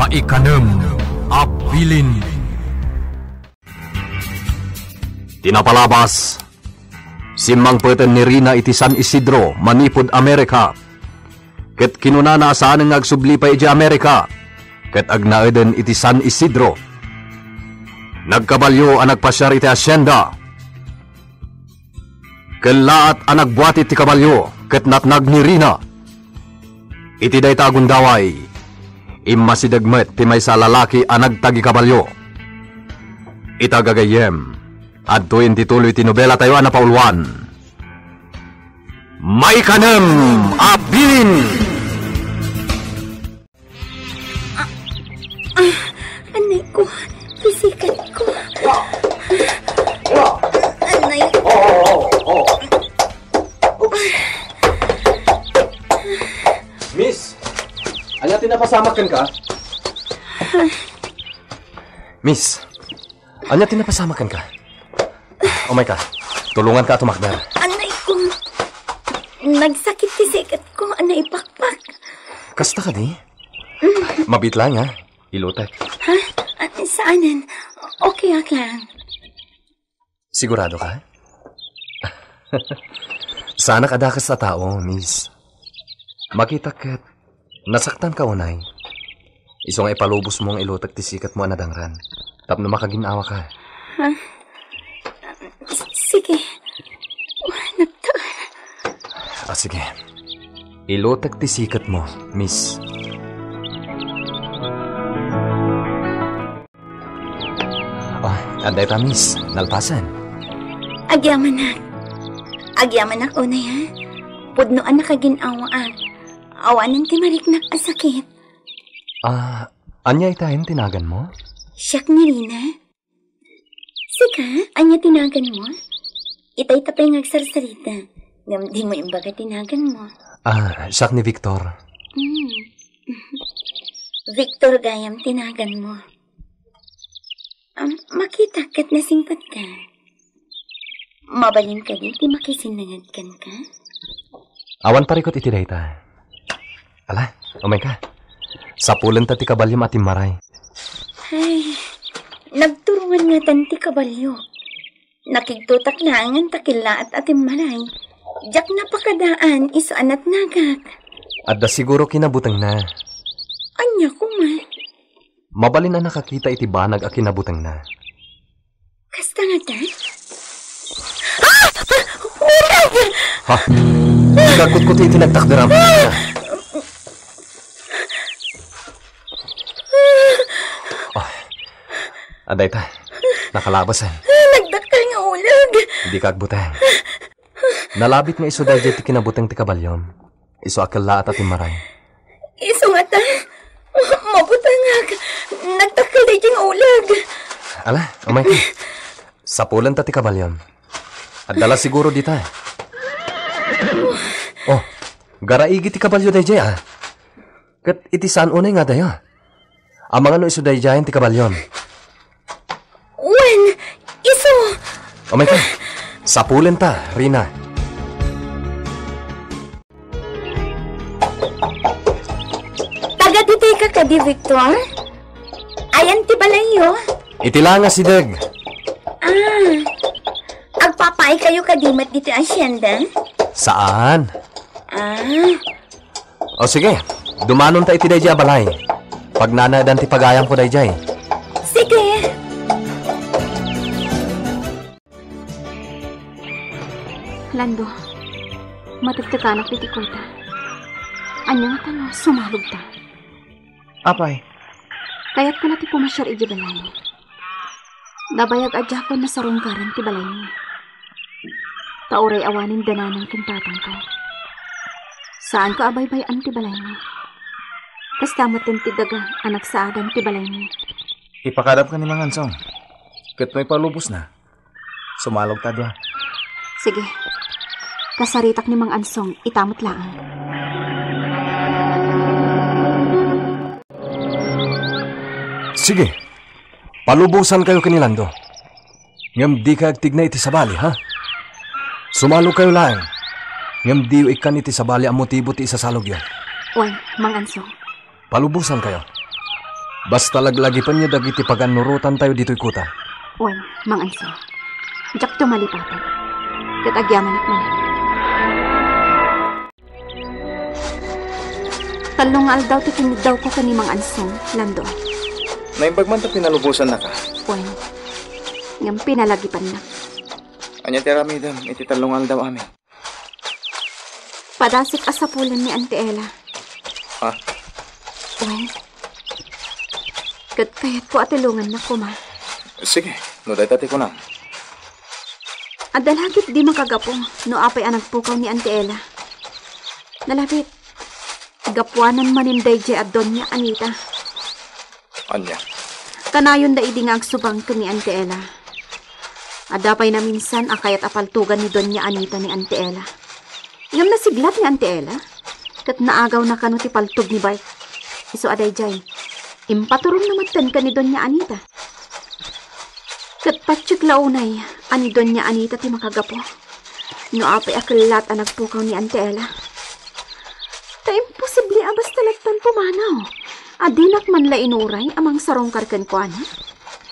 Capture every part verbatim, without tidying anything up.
Maikanem a bilin. Ti napalabas, simmangpeten ni Rina iti San Isidro manipud Amerika. Ket kinunana a saanen nga agsubli pay idiay Amerika, ket agnaeden iti San Isidro. Nagkabalio a nagpasiar iti hacienda. Kellaat a nagbuati ti kabalio ket natnag ni Rina. Iti dayta a gundaway, immasideg met ti maysa a lalaki a nagtagikabalio. Ita gagayyem, adtoyen ti tuloy ti nobelatayo a napauluan. Maikanem a bilin! Ah, ah, anay ko, ti sikat ko. Anay ko. Miss, ania ti napasamak kenka? Miss, ania ti napasamak kenka? Umayka, tulonganka a tumakder. Anay ko, nagsakit ti sikat ko, anay pakpak. Kasta kadi? Mabiit laeng, ha? Ilutek. Ha? Ah, saanen? Okay ak lang. Sigurado ka? Saanak a dakes a tao, miss. Makitak ket nasaktan ka unay. Isu nga ipalubos mo nga ilutek ti sikat mo a nadangran tapno makagin-awa ka. Ha? Sige. Nagtaal. Ah, sige. Ilutek ti sikat mo, miss. Oh, adda ita, miss. Nalpasen. Agyamanak. Agyamanak unay, ha? Pudno a nakagin-awaak. Awanen ti mariknak a sakit. Ah, ania itayen ti nagan mo? Siak ni Rina. Sika, ania ti nagan mo? Itay ta pay nga agsarsarita. Ngem di mo imbaga ti nagan mo. Ah, siak ni Victor. Hmm. Victor gayam ti nagan mo. Am, makitak ket nasingpet ka. Mabalin kadi ti makisinnanged kenka? Awan parikut iti dayta. Ala, umayka. Sapulenta ti kabalyom a timmaray. Ay, nagturongan ngatan ti kabalyo. Nakigtotak laengen ta kellaat a timmaray. Diak napakadaan isu a natnagak. Adda siguro kinabutengna. Ania koma? Mabalin a nakakita iti banag a kinabutengna. Kasta ngata? Ah! Ulag! Ha? Nagkutkuti iti nagtakderam. Ah, adda ita. Nakalabas, eh. Nagdakkel nga ulag. Dika agbuteng. Nalabit nga isu daydiay ti kinabuteng ti kabalyom. Isu a kellaat a timmaray. Isu ngata, ma-, mabutengak. Nagdakkel daydiay nga ulag. Ala, umayka. Sapulenta ti kabalyom. Adda la siguro dita. Oh, garaigi ti kabalyo daydiay, ah. Ket iti saan unay nga adayo? Amangan no isu daydiayen ti kabalyom. Wen, isu! Umayka. Sapulenta, Rina. Taga ditoy ka kadi, Victor? Ayan ti balayyo? Iti la nga sideg. Ah, agpapaay kayo kadi met ditoy hacienda? Saan? Ah, O sige, dumanon ta iti daydiay a balay. Pagnanaedan ti pagayamko daydiay. Sige. Lando, matektekanak ditoy kuarta. Ania ngata no sumalogta? Apay? Kayatko la ti pumasiar idiay balay. Nabayag a diakon nasarungkaran ti balaymi. Ta uray awanen dananang ken tatangko. Saanko a baybay-an ti balaymi. Kasta met ti daga a nagsaadan ti balaymi. Ipakadapka ni Mangansong. Ket no ipalubosna, sumalogta a dua. Sige. Kasaritak ni Mangansong, ita met laeng. Sige. Palubosankayo ken ni Lando. Ngem dika agtigna iti sabali, ha? Sumalogkayo laeng. Ngem diyo ikkan iti sabali a motibo ti isasalogyo. Wen, Mangansong. Palubosankayo. Basta laglagipenyo dagiti pagannurotantayo ditoy kuta. Wen, Mang Anson. Diakto malipaten. Ket agyamanak manen. Tallo nga aldaw ti kinniddawko ken ni Mang Anson, Lando. Naimbag man ta pinalubosannaka. Wen, ngem pinalagipennak. Ania ti aramidem iti tallo nga aldaw, Ami? Padasik a sapulen ni Auntie Ella. Ha? Wen, ket kayatko a tulongannak koma. Sige, no dayta ti kunam. Adda la ketdi makagapu no apay a nagpukaw ni Auntie Ella. Nalabit, gapuanan manen daydiay a Doña Anita. Ania? Kanayonda idi nga agsubang ken ni Auntie Ella. Adda pay naminsan a kayat a paltugan ni Doña Anita ni Auntie Ella. Ngem nasiglat ni Auntie Ella, ket naagawna kano ti paltog ni Bart. Isu a daydiay, impaturongna metten ken ni Doña Anita. Ket patiek la unay a ni Doña Anita ti makagapu no apay a kellat a nagpukaw ni Auntie Ella. Ta imposible a basta lattan pumanaw a dinak man la inuray a mangsarungkar kenkuana.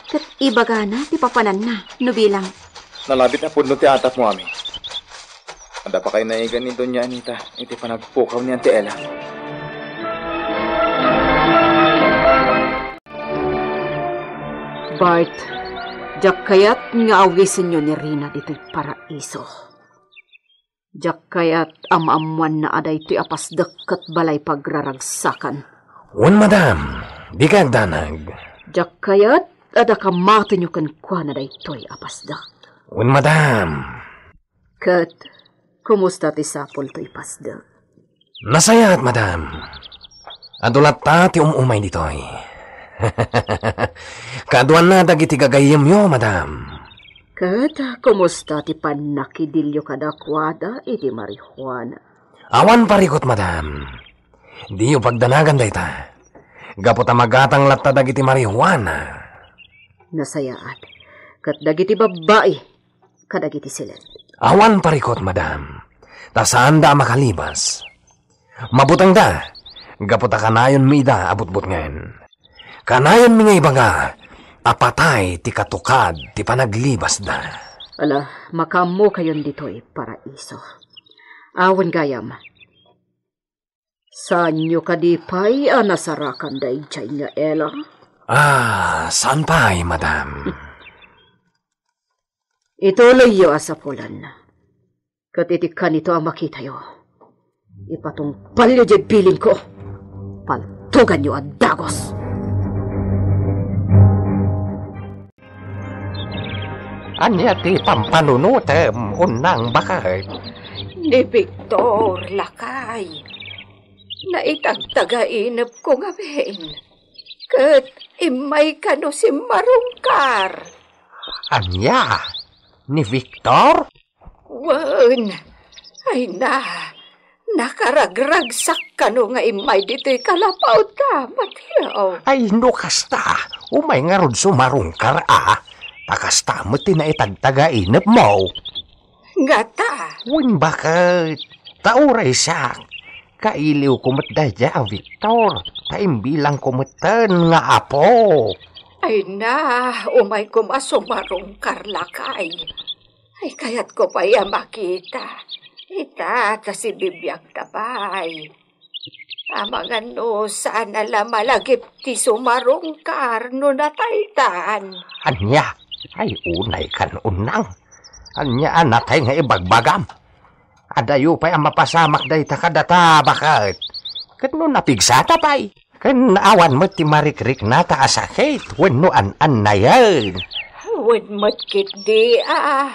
Ket ibagana ti papananna no bilang. Nalabit a pudno ti atapmo, Ami. Adda pa kay naigan ni Doña Anita iti panagpukaw ni Auntie Ella? Bart, diak kayat nga awisenyo ni Rina ditoy paraiso. Diak kayat a maammoanna a daytoy a pasdek ket balay pagraragsakan. Wen, madam, dika agdanag. Diak kayat a dakamatenyo kenkuana daytoy a pasdek. Wen, madam. Ket kumusta ti sapul toy pasdek? Nasayaat, madam. Adu latta ti um-umay ditoy. Kaaduanna dagiti gagayyemyo, madam. Ket kumusta ti pannakidilyo kadakuada iti marijuana? Awan parikut, madam. Diyo pagdanagan dayta. Gapu ta magatang latta dagiti marijuana. Nasayaat. Ket dagiti babbai kadagiti silet? Awan parikut, madam. Ta saanda a makalibas. Mabutengda, gapu ta kanayonmi ida a butbutngen. Kanayonmi nga ibaga a patay ti katukad ti panaglibasda. Ala, makaammokayon ditoy paraiso. Awan gayam. Saanyo kadi pay a nasarakan daydiay nga Ella? Ah, saan pay, madam? Ituleyyo a sapulan. Ket iti kanito a makitayo, ipatungpalyo diay bilinko. Paltuganyo a dagus. Ania ti pampanunotem, unang baket? Ni Victor, lakay. Naitagtagainepko ngamin. Ket immay kano simmarungkar. Ania? Ni Victor? Wen, ay na, nakaragragsak kano nga immay ditoy kalapawta, Mateo. Ay, no kasta, umay ngarud sumarungkar a, ta kasta met ti naitagtagainepmo. Ngata? Wen, baket, ta uray siak, kailiwko met daydiay a Victor, ta imbilangko metten nga apo. Ay na, umay koma sumarungkar, lakay. Ay, kayatko pay a makita. Ita, ta sibibiagta pay. Amangan no saan a la malagip ti sumarungkar no nataytan. Ania? Ay, unay kan unang. Ania a natay nga ibagbagam? Adayo pay a mapasamak dayta kadata, baket. Ket no napigsata pay? Ken awan met ti marikriknata a sakit wenno an-annayen. Wen met ketdi a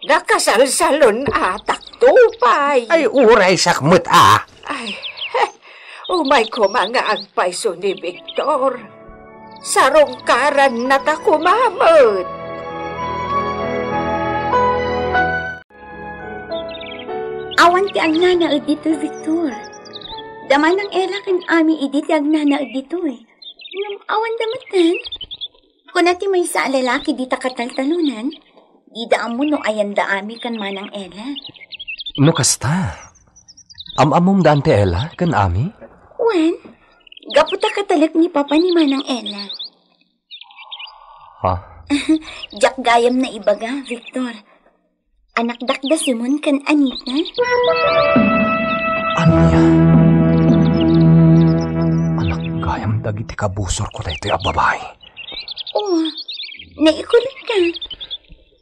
nakasalsalun-atakto pay. Ay, uray siak met a. Ay, he, umay koma nga agpayso ni Victor. Sarungkarannata koma met. Awan ti agnanaed ditoy, Victor. Da Manang Ella ken Ami idi ti agnanaed ditoy. Ngem awan da metten. Kuna ti maysa a lalaki dita kataltalonan, dida ammo no ayan da Ami ken Manang Ella. No kasta, am-ammom da Auntie Ella ken Ami? Wen, Gapu ta katalek ni Papa ni Manang Ella. Ha? Diak gayam naibaga, Victor. Anakdak da Simon ken Anita. Ania? Anak gayam dagiti kabusorko daytoy a babai. Oh, naikulotka.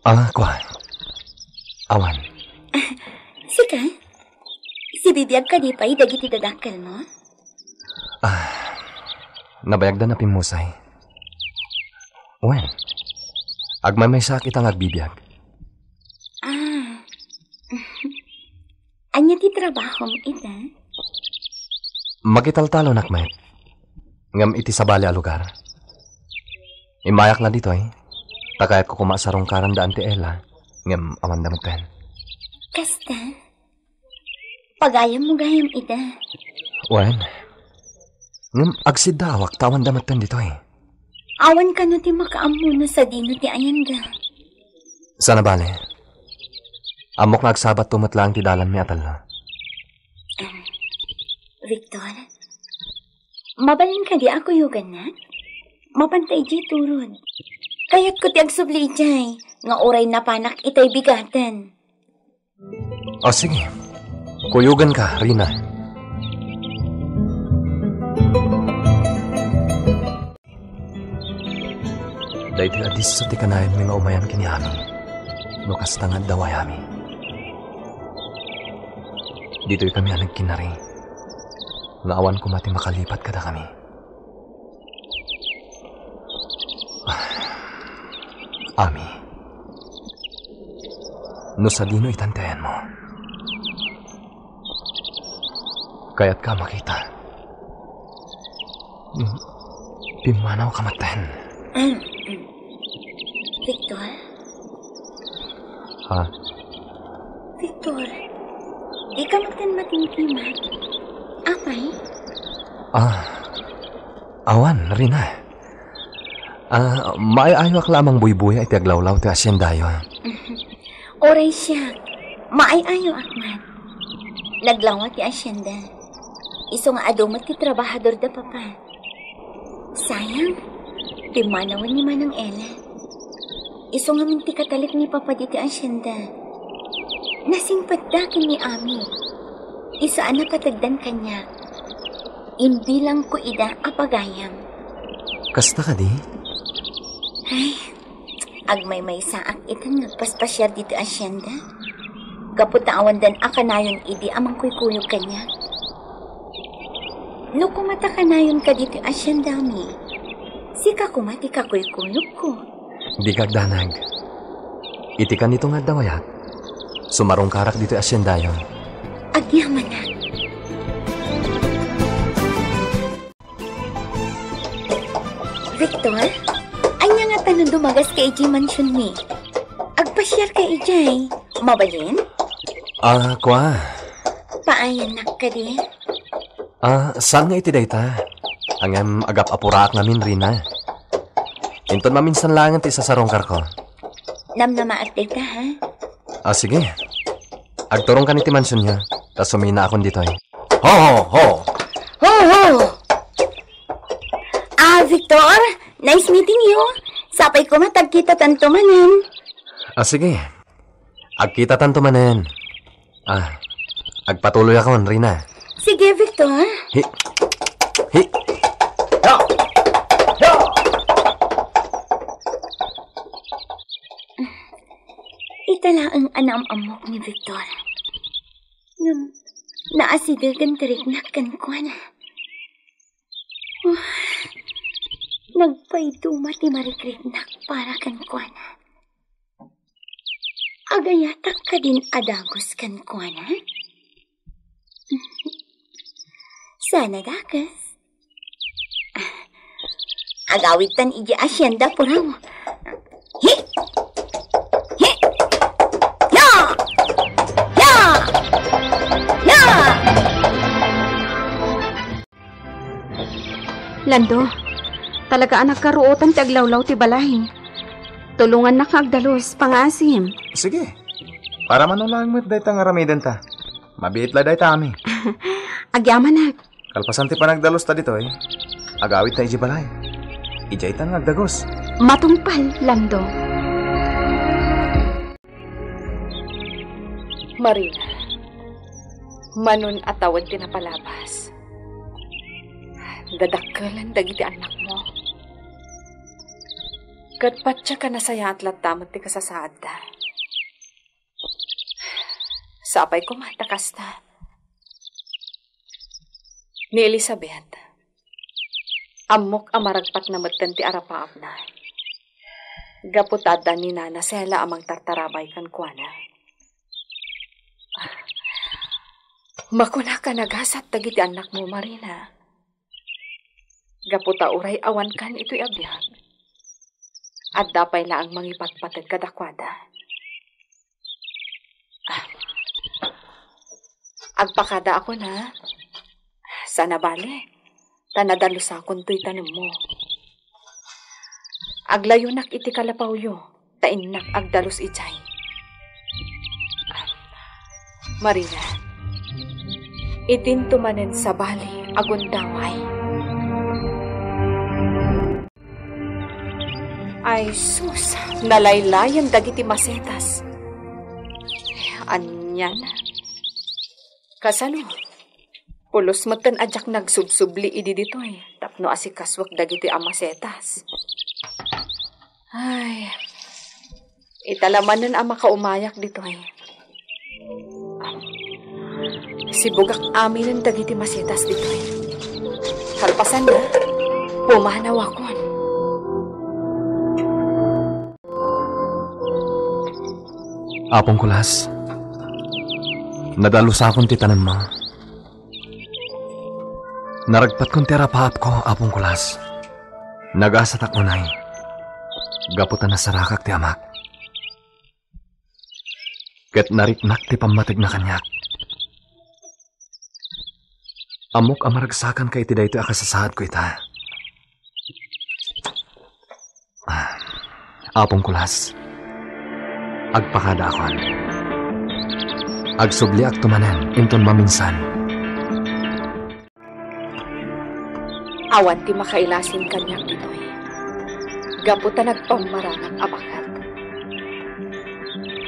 Ah, kua. Awan. Sika? Sibibiag kadi pay dagiti dadakkelmo? Ah, nabayagdan a pimmusay. Wen, agmaymaysaak ita nga agbibiag. Ah. Ania ti trabahom ita? Makitaltalonak met. Ngem iti sabali a lugar. Immayak la ditoy, ta kayatko koma a sarungkaran da Auntie Ella, ngem awanda metten. Kasta? Pagayammo gayam ita. Wen, ngem agsiddaawak ta awanda metten ditoy. Awan kano ti makaammo no sadino ti ayanda. Sana bale. Ammok nga agsabatto met laeng ti dalanmi a tallo. Victor, mabalin kadi a kuyogannak? Mapanta idiay turod. Kayatko ti agsubli idiay, nga uray napanak itay bigaten. O sige, kuyoganka, Rina. Daytoy a disso ti kanayonmi nga umayan ken ni Ami, no kasta nga adda wayami. Ditoy kami a nagkinari, nga awan koma ti makalipat kadakami. Ami, no sadino itan ti ayanmo? Kayatka a makita? Pimmanaw ka maten. Victor? Ha? Victor, di ka maten matimtiman. Apay? Ah, awan, Rina. Ah, maay-ayoak la a mangbuybuya iti aglawlaw ti haciendayo. Uray siak, maay-ayoak met. Naglawa ti hacienda. Isu nga adu met ti trabahador da Papa. Sayang, pimmanawen ni Manang Ella. Isu ngamin ti katalek ni Papa diti hacienda. Nasingpetda ken ni Ami. Isu a napategdan kaniak. Imbilangko ida a pagayam. Kasta kadi? Ay, agmaymaysaak itan nga agpaspasiar ditoy hacienda. Gapu ta awandan a kanayon idi a mangkuykuyog kaniak. No koma ta kanayon ka ditoy haciendami, sika koma ti kakuykuyogko. Dika agdanag. Iti kanito nga adda wayak, sumarungkarak ditoy haciendayo. Agyamanak. Victor, ania ngata no dumagaska idiay mansionmi? Agpasiarka idiay. Mabalin? Ah, kua. Paayannak kadi? Ah, saan nga iti dayta? Ngem agap-apuraak ngamin, Rina. Inton maminsan laengen ti isasarungkarko. Namnamaak dayta, ha? Ah, sige. Agturongkan iti mansionyo, ta suminaakon ditoy. Ho, ho, ho! Ho, ho! Ah, Victor, nice meeting you. Sapay koma ta agkitatanto manen. Ah, sige. Agkitatanto manen. Ah, agpatuloyakon, Rina. Sige, Victor. Hi. Hi. Ya. Ya. Ita laeng a naam-ammok ni Victor. Ngem, naasidegen ti riknak kenkuana. Ah, nagpaiduma ti marikriknak para kenkuana. Agayatak kadin a dagus kenkuana? Saan a dakes? Agawidtan idiay hacienda, puraw. Hi! Hi! Ya! Ya! Ya! Lando, talaga a nagkaruotan ti aglawlaw ti balay. Tulongannak nga agdalus, pangaasim. Sige. Para mano laeng met dayta nga aramidenta. Mabiit la dayta, Ami. Agyamanak. Kalpasan ti panagdalusta ditoy, agawidta idiay balay. Idiaytan nga agdagus. Matungpal, Lando. Marina, manon a tawen ti napalabas. Dadakkelen dagiti annakmo. Ket pattiek a nasayaat latta met ti kasasaadda. Sapay koma ta kasta. Ni Elizabeth, ammok a maragpatna metten ti arapaapna. Gapu ta adda ni Nana Sela a mangtartarabay kenkuana. Makunak a nagasat dagiti annakmo, Marina. Gapu ta uray awankan itoy a biag, adda pay laeng mangipatpateg kadakuada. Ah, agpakadaakon, a? Saan a bale, ta nadalusakon toy tanemmo. Aglayonak iti kalapawyo, ta innak agdalus idiay. Marina, idinto manen sabali a gundaway. Ay sus, nalaylayen dagiti masetas. Anian? Kasano? Pulos metten a diak nagsubsubli idi ditoy tapno asikasuek dagiti a masetas. Ay, ita la manen a makaumayak ditoy. Sibugak aminen dagiti masetas ditoy. Kalpasanna, pumanawakon. Apong Kulas, nadalusakon ti tanemmo. Naragpatkon ti arapaapko, Apong Kulas. Nagasatak unay, gapu ta nasarakak ti amak. Ket nariknak ti pammategna kaniak. Ammok a maragsakanka iti daytoy a kasasaadko ita. Ah, Apong Kulas, agpakadaakon. Agsubliakto manen inton maminsan. Awan ti makailasin kaniak ditoy, gapu ta nagpammarangak a baket.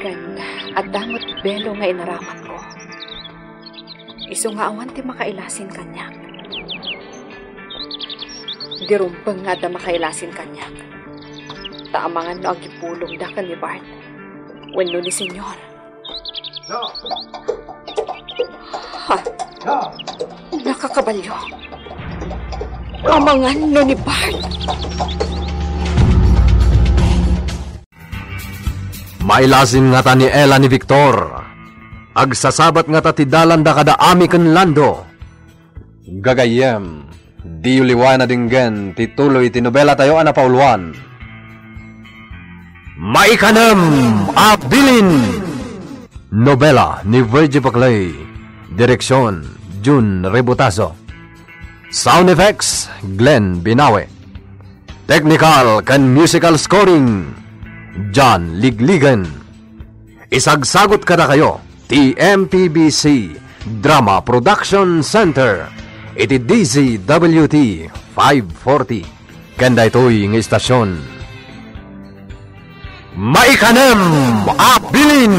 Ken adda met belo nga inaramatko. Isu nga awan ti makailasin kaniak. Di rumbeng nga adda makailasin kaniak. Ta amangan no agipulongda ken ni Bart wenno ni Senyor. Ha? Nakakabalio. Amangan no ni Bart. Mailasin ngata ni Ella ni Victor. Agsasabat ngata ti dalanda kada Ami ken Lando. Gagayyem, diyo liwayan a denggen ti tuloy ti nobelatayo a napauluan. Maikanem a Bilin! Nobela ni Virgie Paclay. Direksyon, Jun Rebotazo. Sound effects, Glenn Binawe. Technical ken musical scoring, John Ligligan. Isagsagut kadakayo ti M P B C Drama Production Center iti D Z W T five forty. Ken daytoy nga istasyon, Maikanem a Bilin!